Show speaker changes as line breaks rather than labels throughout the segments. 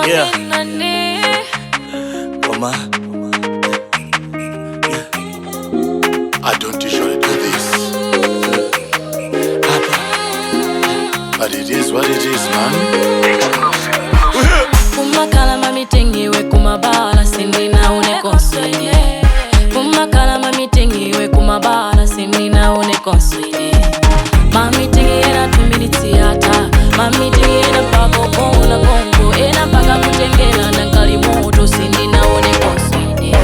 Yeah. Koma.
I don't usually do this,
Apa.
but it is what it is, man.
Kumakhala ma meeting iwe kumabala, sindinaonekonso ine. Kumakhala ma meeting iwe kumabala, sindinaonekonso ine. Ma meeting ena 2 minutes yatha, ma meeting ena mpaka ukona konko, ena mpaka kutengela nangalimoto, sindinaonekonso ine.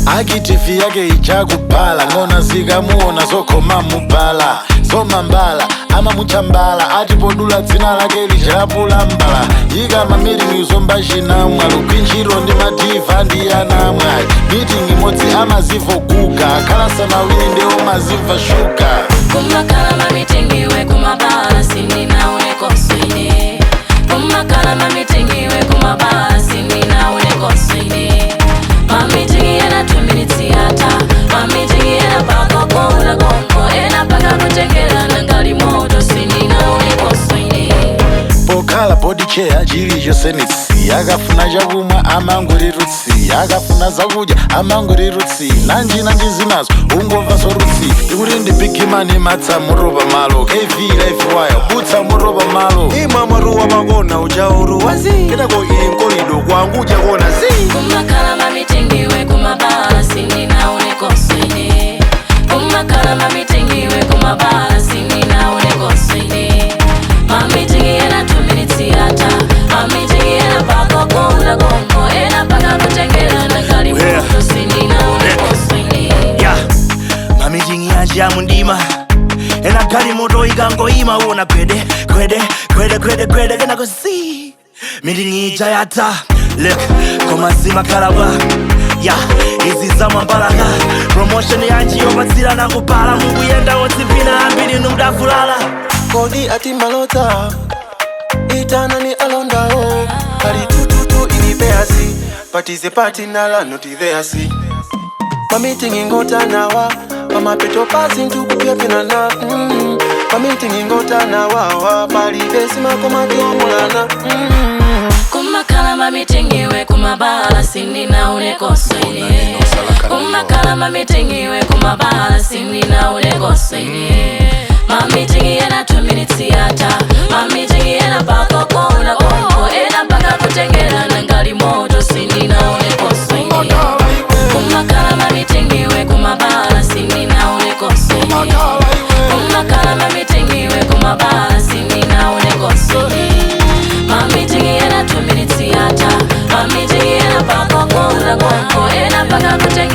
Active yake ichakubhala ng'ona zikamuona zokhoma mubhala zomambala amamuchambala atipodula dzina lake lichapulambala yikama meeting zomba chinamwa lugwinjiro ndi madiva ndi anamwa meeting imodzi amazivo guga akhala sanawini ndiwo mazimva shuga.
Kumakhala ma meeting iwe kumabala, sindinaonekonso ine. Kumakhala ma meeting iwe kumabala, sindinaonekonso ine. Ma meeting ena 2 minutes yatha, ma meeting ena mpaka ukona konko, ena mpaka kutengela nangalimoto, sindinaonekonso ine.
Pokhala board chair chilichonse nitsi akafuna chakumwa amangoti rutsi, akafuna zakudya amangoti rutsi, nanji nanji zinazo ungomva sorutsi ikuti ndi big man matsa moto pamalo kv life wire butsa moto pamalo.
Imwe maruwa makona uchauru wazi kenako ili nkolido kwangu chakona zi.
Kumakhala ma meeting iwe kumabala, sindinaonekonso ine. Kumakhala ma meeting iwe kumabala, sindinaonekonso ine. Ma meeting ena 2 minutes yatha, ma meeting ena mpaka ukona konko, ena mpaka kutengela nangalimoto, sindinaonekonso ine.
Ya ma meeting yanje amundima ena galimoto ikangoima uona gwede gwede gwede gwede gwede kenako si meeting ija yatha. Look, koma zimakhalabwa ya izi zamwambalaka promotion yanji yopatsira nakupala mukuyenda wodzipina ambiri numdavulala.
Kodi ati malota itanani alondao ali tututu ilipeasi patize pati nala notitheasi ma meeting ingotanawa pamapeto pasi ntukupyapinana ma meeting ingotanawawa palibesi makomatiomulana.
Kumakhala ma meeting iwe kumabala, sindinaonekonso ine. Kumakhala ma meeting iwe kumabala, sindinaonekonso ine. Ma meeting ena 2 minutes yatha, ma meeting ena mpaka ukona konko, ena mpaka kutengela nangalimoto, sindinaonekonso ine. Kumakhala ma meeting iwe kumabala, sindinaonekonso ine. Kumakhala ma meeting iwe kumabala, sindinaonekonso ine. Ma meeting ena 2 minutes yatha, ma meeting ena mpaka ukona konko, ena mpaka kutengela.